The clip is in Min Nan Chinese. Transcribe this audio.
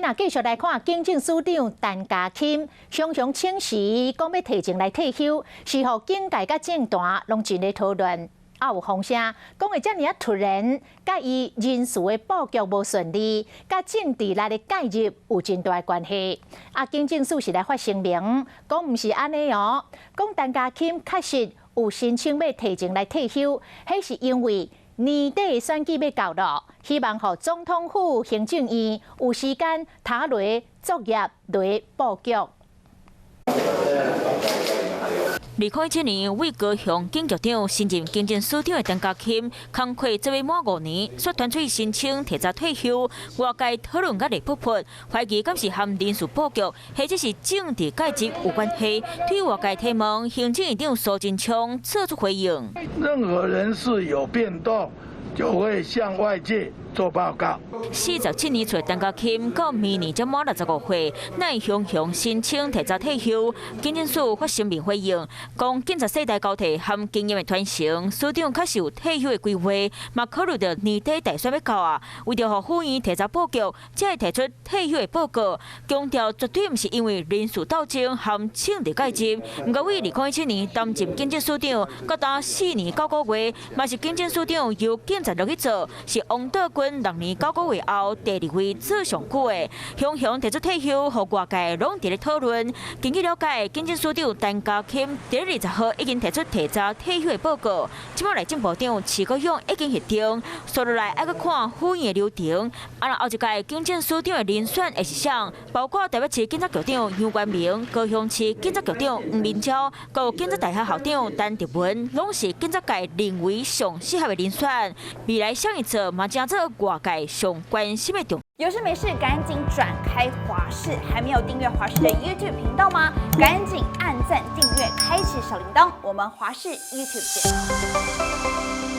若繼續來看警政署長陳家欽，雄雄請辭講欲提前來退休，是予警界佮政壇攏真咧討論。啊，有風聲講會遮爾仔突然，佮伊人事的布局無順利，佮政治力的介入有真大的關係。啊，警政署是來發聲明，講毋是按呢哦，講陳家欽確實有申請欲提前來退休，彼是因為年底選舉欲到囉，希望予總統府行政院有時間通來作業來布局。2017年，為高雄警局長升任警政署長的陳家欽，工課做欲滿5年，煞傳出申請提早退休，外界討論甲熱噗噗，懷疑敢是和人事布局，或者是政治介入有關係。對外界提問，行政院長蘇貞昌做出回應：任何人事有變動，就會向外界做報告。47年歲陳家欽到明年才滿65歲，哪會雄雄申請提早退休？警政署發聲明回應，講警察世代交替和經驗的傳承，署長確實有退休的規劃，嘛考慮到年底大選欲到啊，為著予府院提早布局，才會提出退休的報告，強調絕對毋是因為人事鬥爭和政治介入。毋過，為2017年擔任警政署長，到今4年9個月，嘛是警政署長由警察落去做，是王道軍6年9個月後第二位做上久的。雄雄提出退休，予外界攏佇咧討論。根據了解，警政署長陳家欽佇20號已經提出提早退休的報告，這擺內政部長徐國勇已經核定，紲落來愛閣看府院的流程。啊，若後一屆警政署長的人選會是啥？包括台北市警察局長楊元明、高雄市警察局長黃明昭、閣有警察大學校長陳德文，攏是警察界認為上適合的人選。未來啥人做嘛，成做外界上關心的重。有事沒事趕緊轉開華視，還沒有訂閱華視的 YouTube 頻道嗎？趕緊按讚、訂閱、開啟小鈴鐺，我們華視 YouTube 見。